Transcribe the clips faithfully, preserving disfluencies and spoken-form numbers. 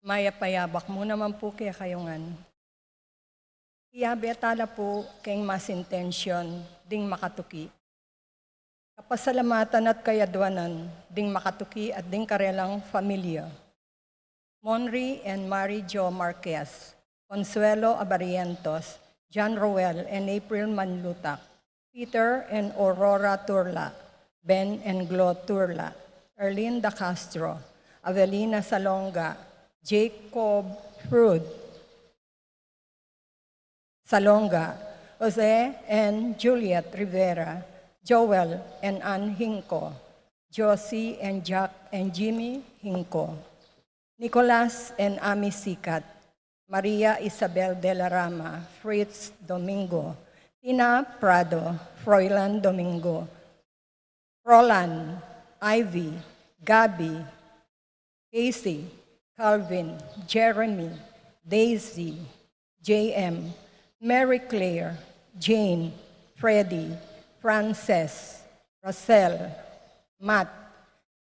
Mayap a yabak mu naman pu kekayu ngan. Iyabe tala pu keng mas intensyon ding makatuki. Kapasalamatan at kayadwanan ding makatuki at ding karelang familia. Monri and Mary Jo Marquez, Consuelo Abarrientos, John Roel and April Manlutak, Peter and Aurora Turla, Ben and Glo Turla, Erlinda Castro, Avelina Salonga, Jacob Rude Salonga, Jose and Juliet Rivera, Joel and Ann Hinco, Josie and Jack and Jimmy Hinco, Nicolas and Ami Sikat, Maria Isabel de la Rama, Fritz Domingo, Tina Prado, Froilan Domingo, Roland, Ivy, Gabby, Casey, Calvin, Jeremy, Daisy, J M, Mary Claire, Jane, Freddy, Frances, Rosel, Matt,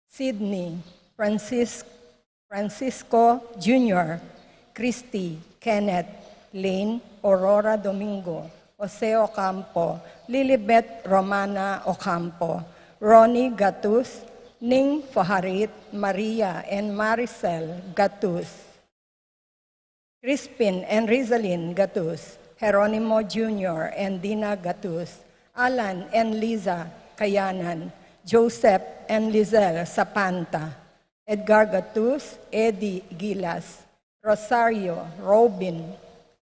Sydney, Francis-, Francisco Junior, Christy, Kenneth, Lane, Aurora Domingo, Jose Ocampo, Lilibet Romana Ocampo, Ronnie Gatus, Ning Faharit, Maria and Maricel Gatus, Crispin and Rizalin Gatus, Jeronimo Junior and Dina Gatus, Alan and Liza Kayanan, Joseph and Lizelle Sapanta, Edgar Gatus, Eddie Gilas, Rosario, Robin,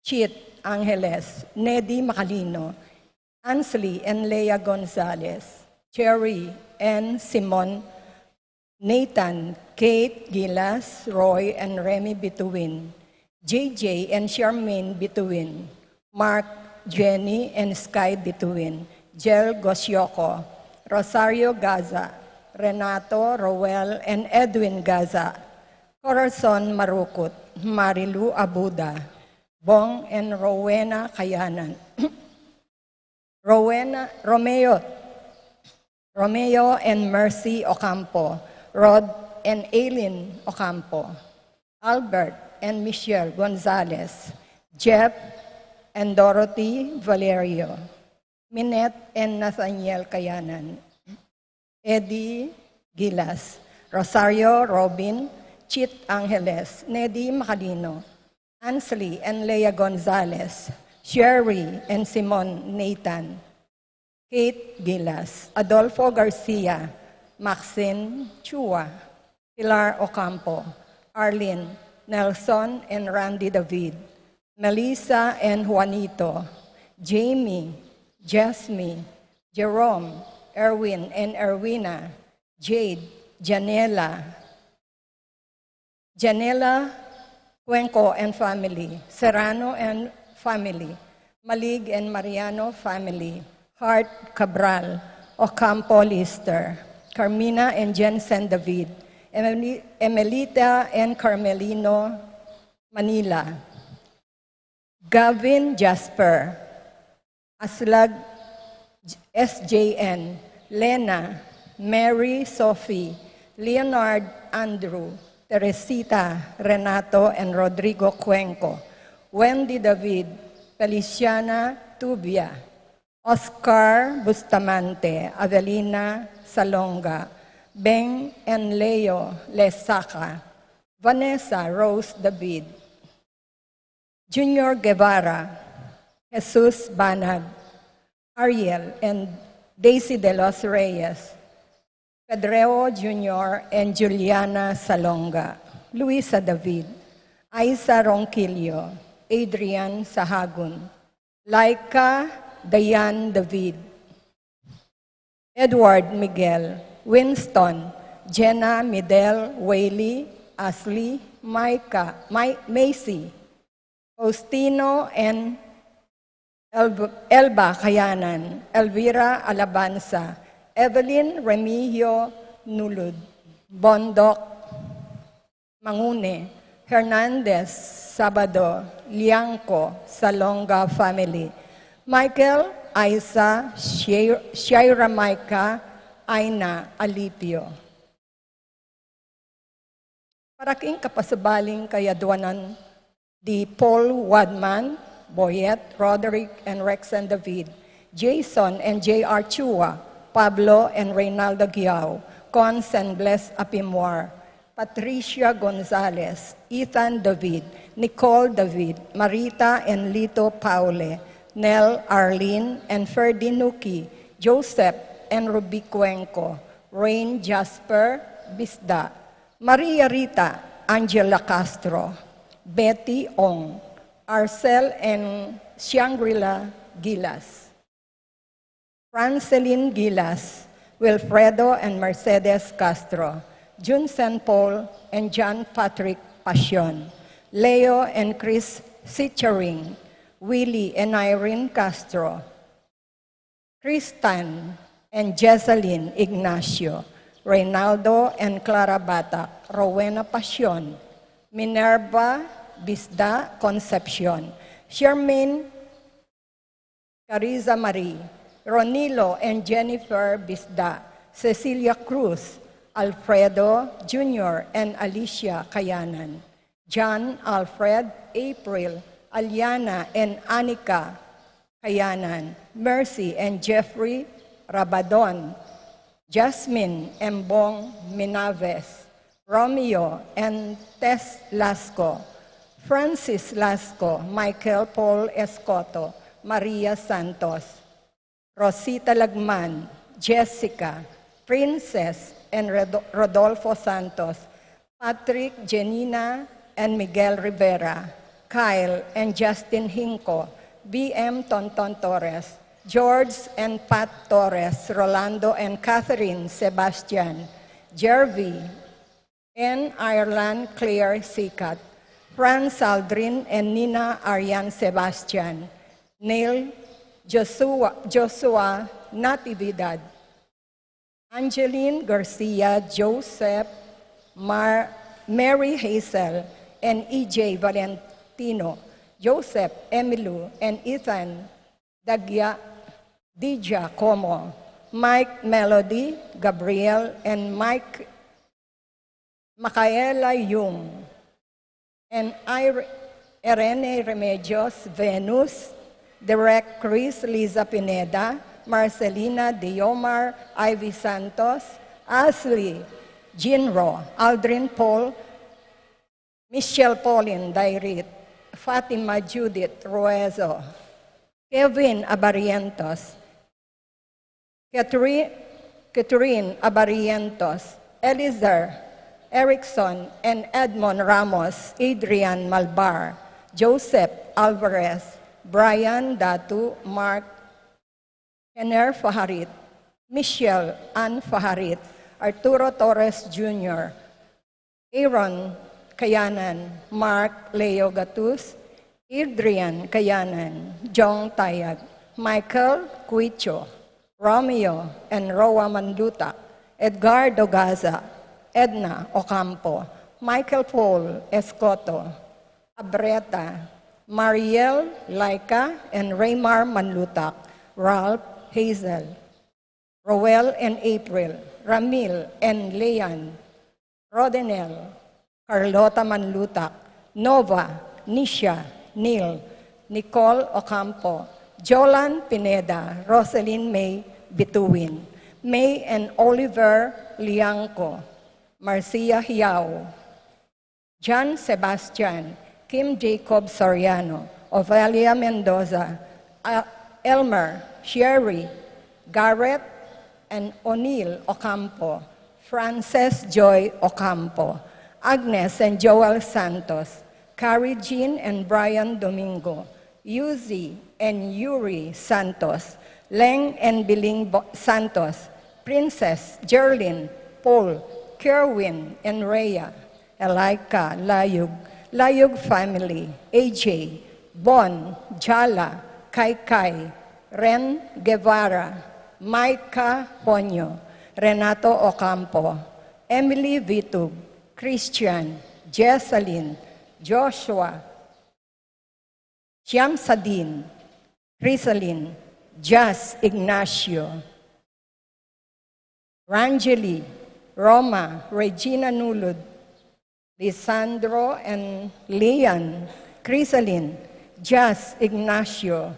Chit Angeles, Nedi Macalino, Ansley and Leia Gonzalez, Cherry and Simon, Nathan, Kate Gilas, Roy and Remy Bituin, J J and Charmaine Bituin, Mark, Jenny and Sky Bituin, Jel Gosioko, Rosario Gaza, Renato, Roel and Edwin Gaza, Corazon Marukut, Marilu Abuda, Bong and Rowena Kayanan, Rowena, Romeo, Romeo and Mercy Ocampo, Rod and Aileen Ocampo, Albert and Michelle Gonzalez, Jeff and Dorothy Valerio, Minette and Nathaniel Kayanan, Eddie Gilas, Rosario Robin, Chit Angeles, Nedi Macalino, Ansley and Leia Gonzalez, Sherry and Simon Nathan, Kate Gilas, Adolfo Garcia, Maxine Chua, Pilar Ocampo, Arlene, Nelson and Randy David, Melissa and Juanito, Jamie, Jasmine, Jerome, Erwin and Erwina, Jade, Janela, Janela Cuenco and family, Serrano and family, Malig and Mariano family, Hart Cabral, Ocampo Lister, Carmina and Jensen David, Emily, Emelita and Carmelino Manila, Gavin Jasper, Aslag S J N, Lena, Mary Sophie, Leonard Andrew, Teresita, Renato and Rodrigo Cuenco, Wendy David, Feliciana Tubia, Oscar Bustamante, Avelina Salonga, Beng and Leo Lesaca, Vanessa Rose David, Junior Guevara, Jesus Banag, Ariel and Daisy de los Reyes, Pedreo Junior and Juliana Salonga, Luisa David, Aiza Ronquillo, Adrian Sahagun, Laika Dayan David, Edward Miguel, Winston, Jenna Midel, Whaley, Ashley, Micah, Mi-, Macy, Faustino and Elb-, Elba Kayanan, Elvira Alabanza, Evelyn Remigio Nulud, Bondok Mangune, Hernandez Sabado, Liangco, Salonga family, Michael, Aiza, Shai-, Shaira Micah, Aina, Alipio. Para king kapasubaling kayadwanan di Paul Wadman, Boyet, Roderick and Rexan David, Jason and J R Chua, Pablo and Reynaldo Guiao, Cons and Bless Apimwar, Patricia Gonzalez, Ethan David, Nicole David, Marita and Lito Paule, Nel Arlene and Ferdy Nuki, Joseph and Ruby Cuenco, Rain Jasper Bisda, Maria Rita, Angela Castro, Betty Ong, Arcel and Shangri-La Gilas, Francelin Gilas, Wilfredo and Mercedes Castro, Jun Saint Paul and John Patrick Pasion, Leo and Chris Sicharing, Willie and Irene Castro, Kristan and Jessalyn Ignacio, Reynaldo and Clara Batak, Rowena Pasion, Minerva Bisda Concepcion, Shermaine Cariza Marie, Ronilo and Jennifer Bisda, Cecilia Cruz, Alfredo Junior and Alicia Kayanan, John, Alfred, April, Aliana and Anika Kayanan, Mercy and Jeffrey Rabadon, Jasmine Embong Minaves, Romeo and Tess Lasco, Francis Lasco, Michael Paul Escoto, Maria Santos, Rosita Lagman, Jessica, Princess and Rodo-, Rodolfo Santos, Patrick, Jenina and Miguel Rivera, Kyle and Justin Hinco, B M Tonton Torres, George and Pat Torres, Rolando and Catherine Sebastian, Jervy, Anne Ireland Claire Sikat, Franz Aldrin and Nina Arian Sebastian, Neil Joshua, Joshua Natividad, Angeline Garcia, Joseph, Mar-, Mary Hazel, and E J Valentino, Joseph, Emilu, and Ethan Dagya, Dija Como, Mike Melody, Gabriel, and Mike Michaela Yung, and Ire-, Irene Remedios, Venus, Derek Chris, Liza Pineda, Marcelina Diomar, Ivy Santos, Ashley Jinro, Aldrin Paul, Michelle Pauline Dairit, Fatima Judith Ruezo, Kevin Abarientos, Catherine, Catherine Abarientos, Elizer Erickson, and Edmond Ramos, Adrian Malbar, Joseph Alvarez, Brian Datu, Mark Kenner Faharit, Michelle Ann Faharit, Arturo Torres Junior, Aaron Kayanan, Mark Leo Gatus, Adrian Kayanan, Jong Tayag, Michael Quicho, Romeo and Roa Mandutak, Edgardo Gaza, Edna Ocampo, Michael Paul Escoto, Abreta, Mariel Laika and Raymar Manlutak, Ralph Hazel, Roel and April, Ramil and Leon, Rodenel, Carlota Manlutak, Nova, Nisha, Neil, Nicole Ocampo, Jolan Pineda, Roselyn May Bituin, May and Oliver Liangco, Marcia Hiao, John Sebastian, Kim Jacob Soriano, Ofelia Mendoza, A-, Elmer, Sherry, Garrett, and O'Neil Ocampo, Frances Joy Ocampo, Agnes and Joel Santos, Carrie Jean and Brian Domingo, Yuzi and Yuri Santos, Leng and Biling Bo-, Santos, Princess Jerlyn, Paul, Kerwin and Rhea, Elika Layug, Layug family, A J, Bon, Jala, Kaikai, Ren Guevara, Micah Ponyo, Renato Ocampo, Emily Vitug, Christian, Jessalyn, Joshua, Siamsadin, Crisalin, Jas Ignacio, Rangeli, Roma, Regina Nulud, Lisandro and Lian, Crisalin, Jas, Ignacio,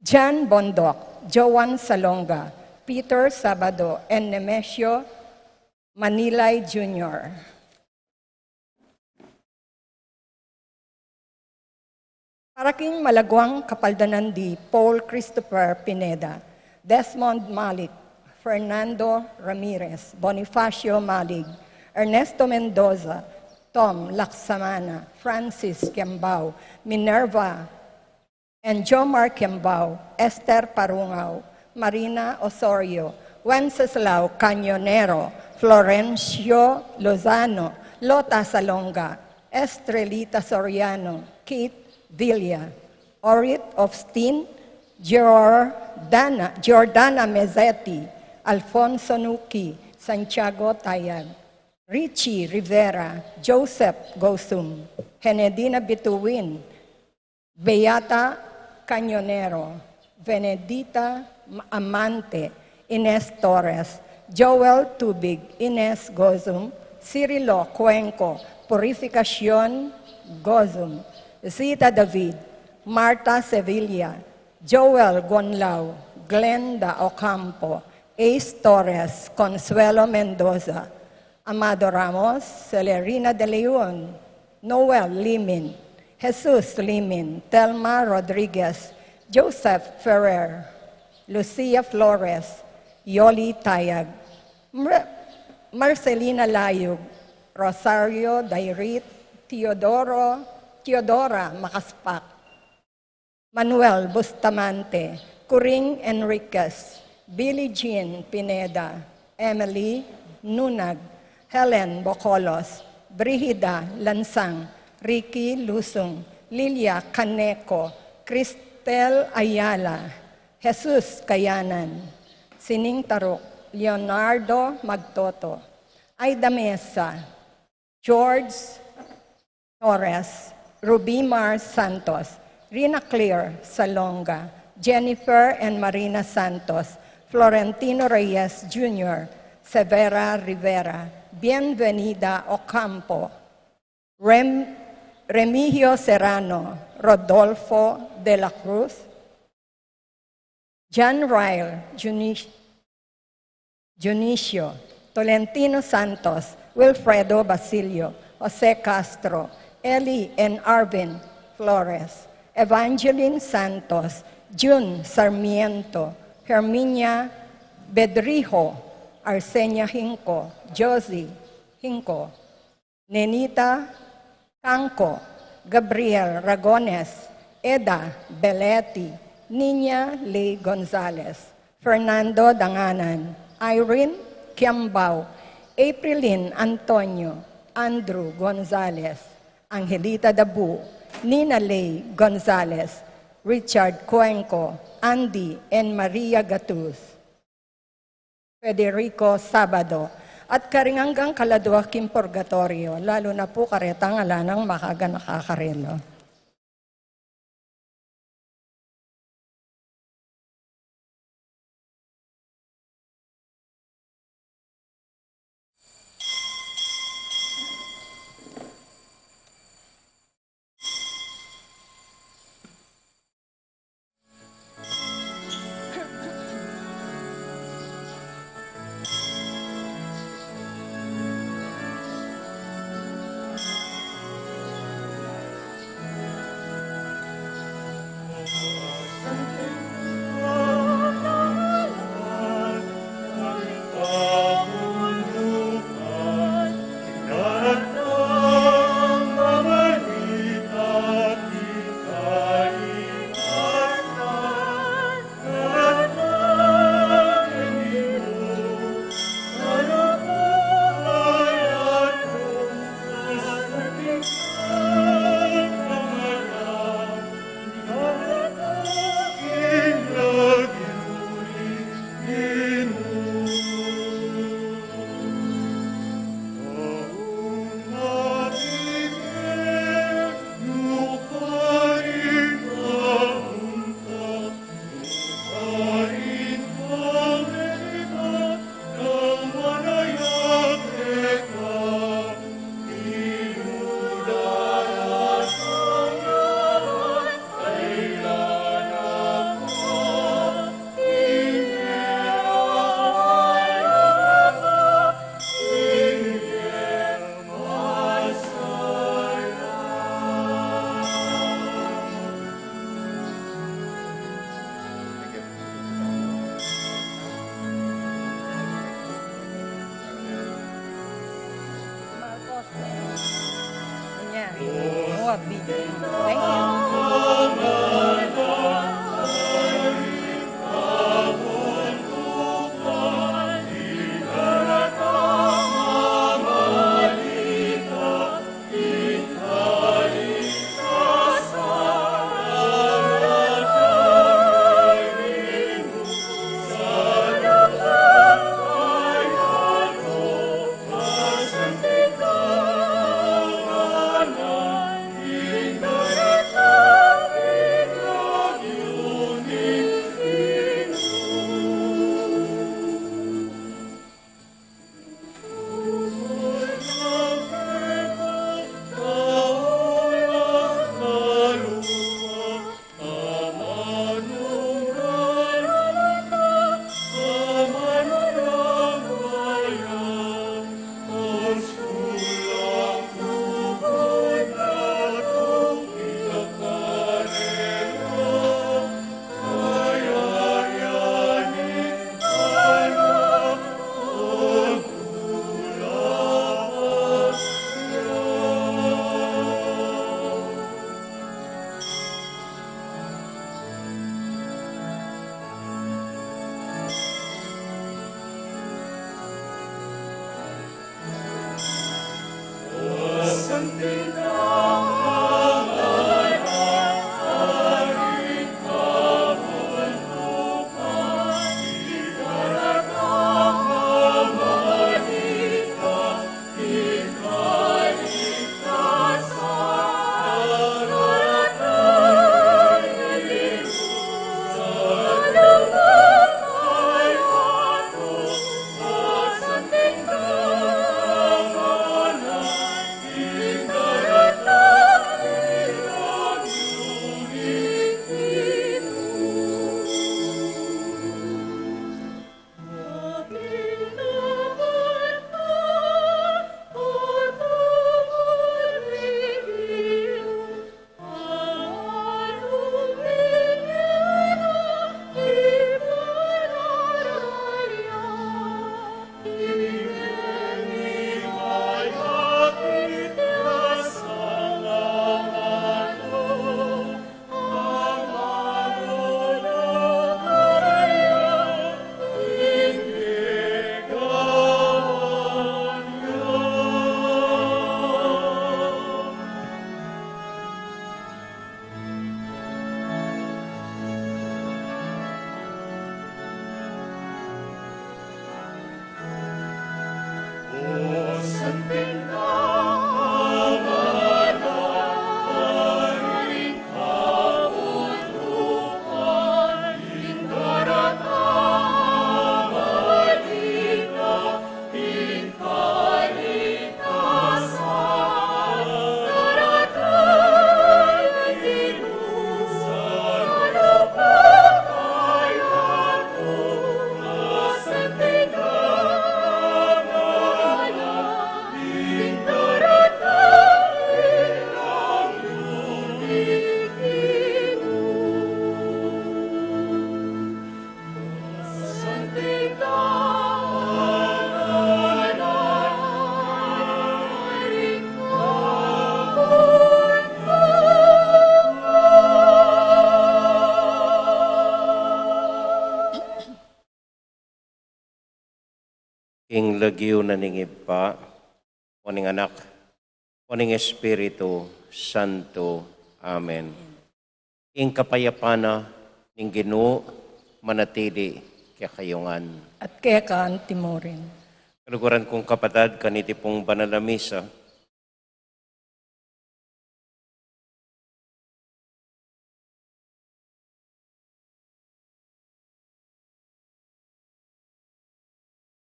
Jan Bondoc, Joan Salonga, Peter Sabado, and Nemesio Manilay Junior Para king malaguang kapaldanan di Paul Christopher Pineda, Desmond Malik, Fernando Ramirez, Bonifacio Malig, Ernesto Mendoza, Tom Laksamana, Francis Kembao, Minerva and Jomar Kembao, Esther Parungao, Marina Osorio, Wenceslao Cañonero, Florencio Lozano, Lota Salonga, Estrelita Soriano, Kate Villa, Orit Ofstin, Jordana, Jordana Mezzetti, Alfonso Nuki, Santiago Tayag, Richie Rivera, Joseph Gosum, Henedina Bituin, Beata Cañonero, Benedita Amante, Ines Torres, Joel Tubig, Ines Gozum, Cirilo Cuenco, Purificacion Gozum, Zita David, Marta Sevilla, Joel Gonlau, Glenda Ocampo, Ace Torres, Consuelo Mendoza, Amado Ramos, Celerina de Leon, Noel Limin, Jesus Limin, Telma Rodriguez, Joseph Ferrer, Lucia Flores, Yoli Tayag, Mar-, Marcelina Layug, Rosario Dairit, Teodoro, Teodora Macaspac, Manuel Bustamante, Corinne Enriquez, Billie Jean Pineda, Emily Nunag, Helen Bocolos, Brigida Lansang, Ricky Lusung, Lilia Caneco, Cristel Ayala, Jesus Kayanan, Sining Taruk, Leonardo Magtoto, Aida Mesa, George Torres, Rubimar Santos, Rina Claire Salonga, Jennifer and Marina Santos, Florentino Reyes Junior, Severa Rivera, Bienvenida Ocampo, Rem-, Remigio Serrano, Rodolfo de la Cruz, John Ryle, Juni-, Junicio, Tolentino Santos, Wilfredo Basilio, Jose Castro, Eli and Arvin Flores, Evangeline Santos, Jun Sarmiento, Herminia Bedrijo, Arsenia Hinco, Josie Hinco, Nenita Canco, Gabriel Ragones, Eda Belletti, Nina Lee Gonzalez, Fernando Danganan, Irene Kiambao, Aprilin Antonio, Andrew Gonzalez, Angelita Dabu, Nina Lee Gonzalez, Richard Cuenco, Andy and Maria Gatus, Federico Sabado, at karing anggang kaladua king purgatorio, lalu na pu karetang ala nang makaganaka karela. Thank you. King lagyu na ning Ibpa, o ning Anak, o ning Espiritu Santo. Amen. Ing kapayapan na ning Ginu manatili kekayu ngan. At keka anti murin. Kaluguran kung kapatad, kaniti pung banal a misa,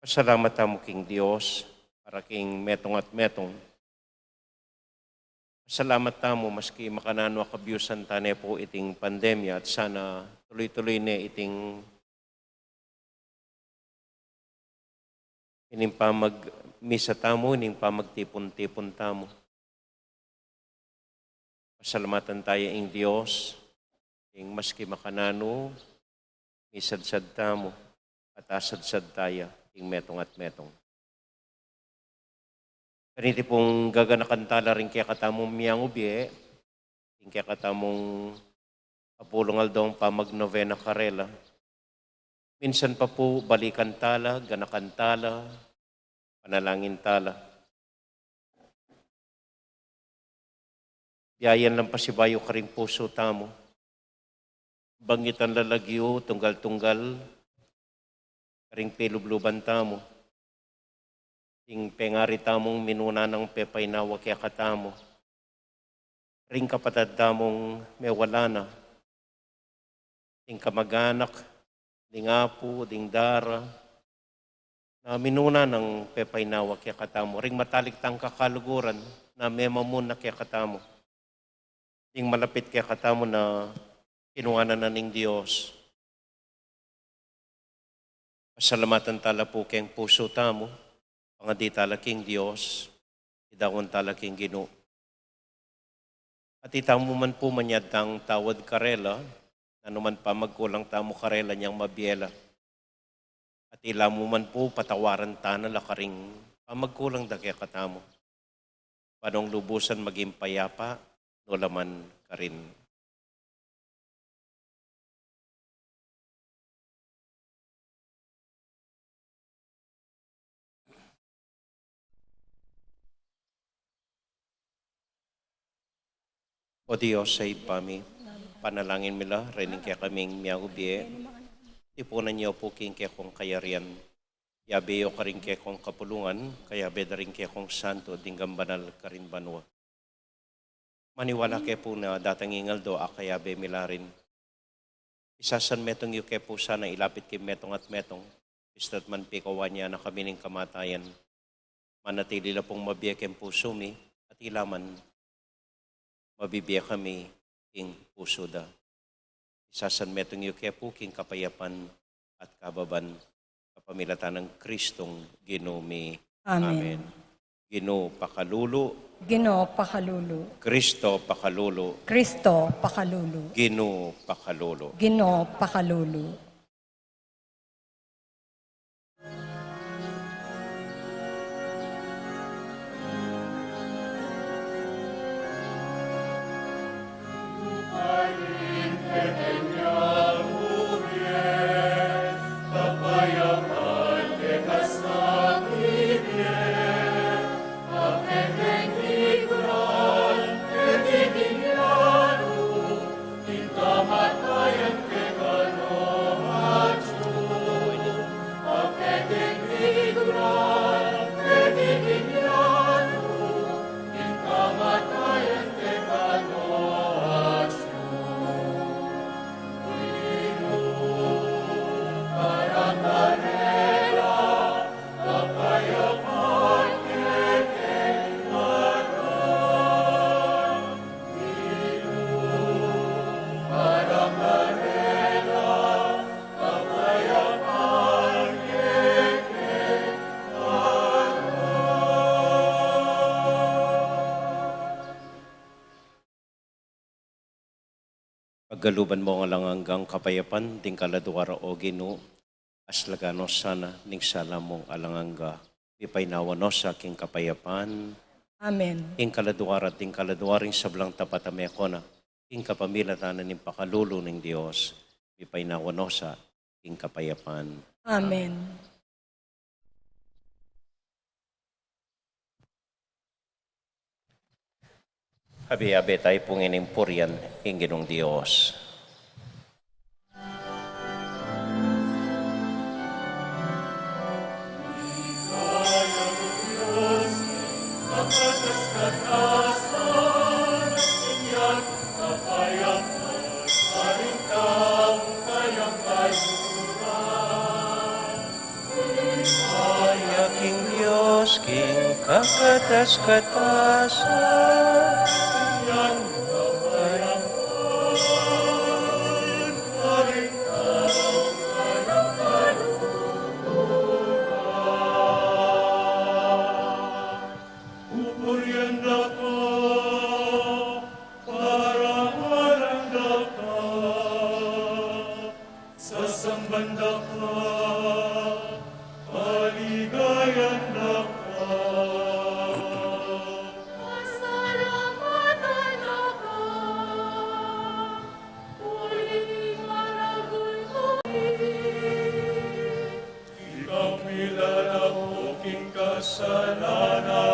pasalamat tamu king Dios para king metung at metung. Pasalamat tamu maski makananu a kabiusan tane pu iting pandemya at sana tuloy-tuloy ne iting ining pamagmisa tamu, ining pamagtipun-tipun tamu. Pasalamatan taya ing Dios, ing maski makananu, misadsad tamu, at asadsad taya, ing metung at metung. Kaniti pung gaganakan tala ring kekatamung miang ubie, ing kekatamung apulung aldo ning pamagnovena karela. Minsan pa pu, balikan tala, ganakan tala, panalangin tala. Biayan lang pasibayu karing pusu tamu. Banggitan la lagyu, tunggal-tunggal, karing pilubluban tamu. Ing pengari tamung minuna nang pepainawa kekatamu. Ring kapatad tamung mewala na. Ing kamaganak, ding apu, ding dara, na minuna nang pepainawa kekatamu. Ring matalik tang kakaluguran, na memamun na kekatamu. Ding malapit kekatamu na kinuanan na ning Dios. Pasalamatan tala pu keng pusu tamu, pangadi tala king Dios, idawan tala king Ginu. At itamu man pu manyad tang tawad karela, nanu man pamagkulang tamu karela nyang mabie la. At ila mu man pu patawaran tana la karing pamagkulang da kekatamu. Banong lubusan maging payapa, nu la man karin. O Dios a Ibpa mi, panalangin mi la ring kekaming miaubie, tipunan yu pu king kekong kayarian. Yabe yu karing kekong kapulungan, kayabe da ring kekong santo ding gambanal karin banua. Maniwala ke pu na datang ing aldo a kayabe mi la rin. Isasanmetung yu ke pu sana ilapit king metung at metung, ista't man pikawan ya na kami ning kamatayan. Manatili la pung mabie king pusu mi, at ila man mabibie kami king pusu da. Isasanmetung yu ke pu king kapayapan at kababan, kapamilatan nang Kristong Ginu mi. Amen. Amen. Ginu pakalulu. Ginu pakalulu. Kristo pakalulu. Kristo pakalulu. Ginu pakalulu. Ginu pakalulu. Pagaluban mu ing alang anggang kapayapan ding kaladua ra, o Ginu, aslagan no sana ning sala mung alang angga, mipainawa no sa king kapayapan. Amen. Ing kaladua ra at ding kaladua ring sablang tapat a mekona, king kapamilatan na ning pakalulu ning Dios, mipainawa no sa king kapayapan. Amen. Abe-abe tayu pung ining purian ing Ginung Dios. King Dios, king kakatas-katasan. Pupurian da ka, parangalan da ka, sasamban da ka, paligayan da ka. Pasalamatan Milalapu king kasalanan